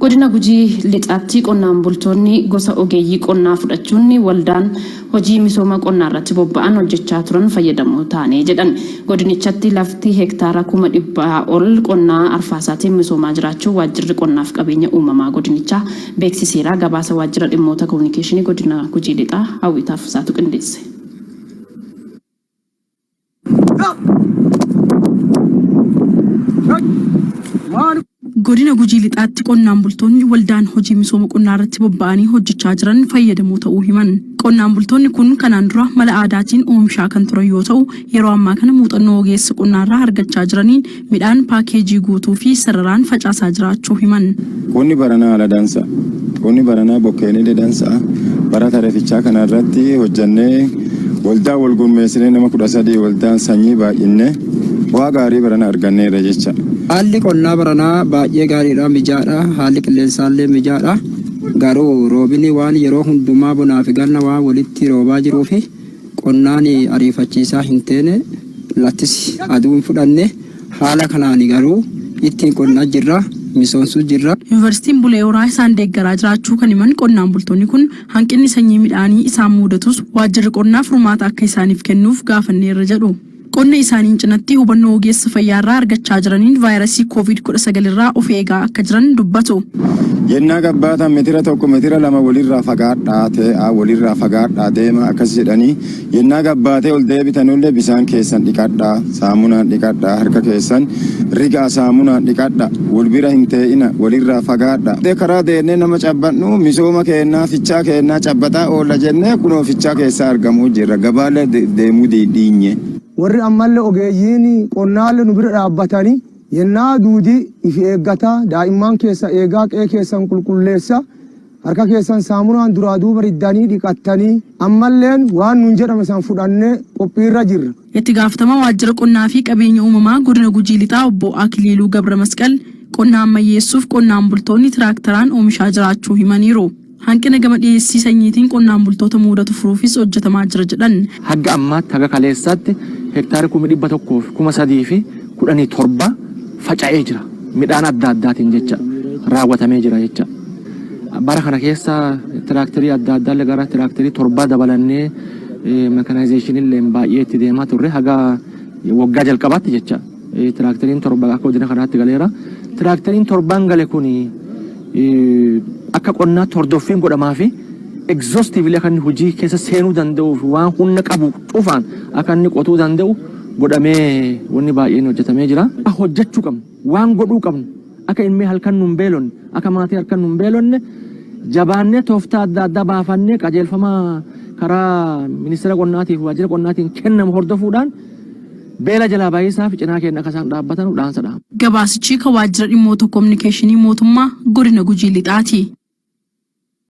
Godina Gujii Lixaatti qonnaan bultoonni gosa ogeeyyii qonnaa fudhachuun waldaan hojii misooma qonnaarratti bobba'an hojjechaa turan fayyadamoo taane jedhan. Godinichatti lafti hektaara 100,000 ol qonnaa arfaasaatiin misoomaa jiraachuu Waajjirri Qonnaaf Qabeenya Uumamaa godinichaa beeksiseera. Gabaasa Waajjira Dhimmoota Kominikeeshinii Godina Gujii Lixaa Hawwii Taaffisaatu qindeesse. Godina Gujii Lixaatti qonnaan bultoonni waldaan hojii misooma qonnaa irratti bobba'anii hojjechaa jiran fayyadamoo ta'uu himan. Qonnaan bultoonni kun kanaan dura mala aadaatiin oomishaa kan turan yoo ta'u, yeroo ammaa kana muuxannoo ogeessa qonnaarraa argachaa jiraniin midhaan paakeejii guutuu fi sararaan facaasaa jiraachuu himan. Qonni baranaa haala dansa. Qonni baranaa bokkeenillee dansa. Bara tarefichaa kana irratti hojjannee waldaa wal gurmeessinee nama 13 waldaan sanyii baay'inne bu'aa gaarii barana arganneerra jecha. Haalli qonnaa baranaa baay'ee gaariidha, mijaadha. Haalli qilleensaallee mijaadha. Garuu roobini waan yeroo hundumaa bonaa fi ganna waan walitti roobaa jiruufi qonnaan ariifachiisaa hin teene, lattis aduu hin fudhanne. Haala kanaan garuu ittiin qonnaa jirra, misoomsuu jirra. Yuunivarsiitiin Bulee Horaa isaan deeggaraa jiraachuu kan himan qonnaan bultoonni kun, hanqinni sanyii midhaanii isaan muudatus waajjirri qonnaa furmaata akka isaaniif kennuuf gaafanneerra jedhu. Qonna isaaniin cinatti hubannoo ogeessa fayyaarraa argachaa jiraniin vaayirasii Covid 19 irraa of eegaa akka jiran dubbatu. Yennaa gabbaatan metira 1 metira 2 wolirraa fagaadhaa tee'aa, wolirraa fagaadhaa deemaa akkas jedhanii yennaa gabbaatee ol deebitanulle bisaan keessan dhiqadhaa, saamunaan dhiqadhaa, harka keessan rigaa saamunaan dhiqadha, wol bira hin tee'ina, wolirraa fagaadha. Karaa deennee nama cabbannu misooma keennaa fichaa keennaa cabbaxaa oolla jennee kunoo fichaa keessaa argamuu jirra gabaalle deemuu dhiinye. Worri ammalle ogeeyyiin qonnaalle nu bira dhaabbatanii, yennaa duudii ifi eeggataa, daa'immaan keessan eegaa, qe'ee keessan qulqulleessaa, harka keessan saamunaan duraa duuba riddanii dhiqattanii, ammalleen waan nuun jedhame san fudhannee qophi'irra jirra. Itti Gaafatamaa Waajjira Qonnaa fi Qabeenya Uumamaa Godina Gujii Lixaa Obbo Akiliiluu Gabra Masqal qonna ammayyeessuuf qonnaan bultoonni tiraaktaraan oomishaa jiraachuu himaniiru. Hanqina gama dhiyeessii sanyiitiin qonnaan bultoota muudatu furuufis hojjetamaa jira jedhan. Hagga ammaatti haga kaleessaatti hektaarri 103,017 faca'ee jira. Midhaan adda addaatiin jecha raawwatamee jira jecha. Bara kana keessa tiraaktarii adda addaallee gara tiraaktarii torbaa dabalannee mekanaayzeeshiniillee baay'ee itti deemaa turre haga waggaa jalqabaatti jecha. Tiraaktariin torba akka godina kanaatti galeera. Tiraaktariin torbaan gale kun akka qonnaatti hordoffiin godhamaa fi exhaustively akka inni hojii keessa seenuu danda'uu fi waan humna qabu cufaan akka inni qotuu danda'u godhamee wanni baay'een hojjetamee jira. Hojjechuu qabnu, waan godhuu qabnu, akka ilmee halkan nun beelonne, akka maatii halkan nun beelonne jabaannee tooftaa adda addaa baafannee qajeelfama karaa ministeera qonnaatiif waajjira qonnaatiin kennamu hordofuudhaan beela jalaa baay'isaa fi cinaa keenya akka isaan dhaabbatanu dhaansa dhaama. Gabaasichi kan Waajjira Dhimmoota Kominikeeshinii Mootummaa Godina Gujii Lixaati.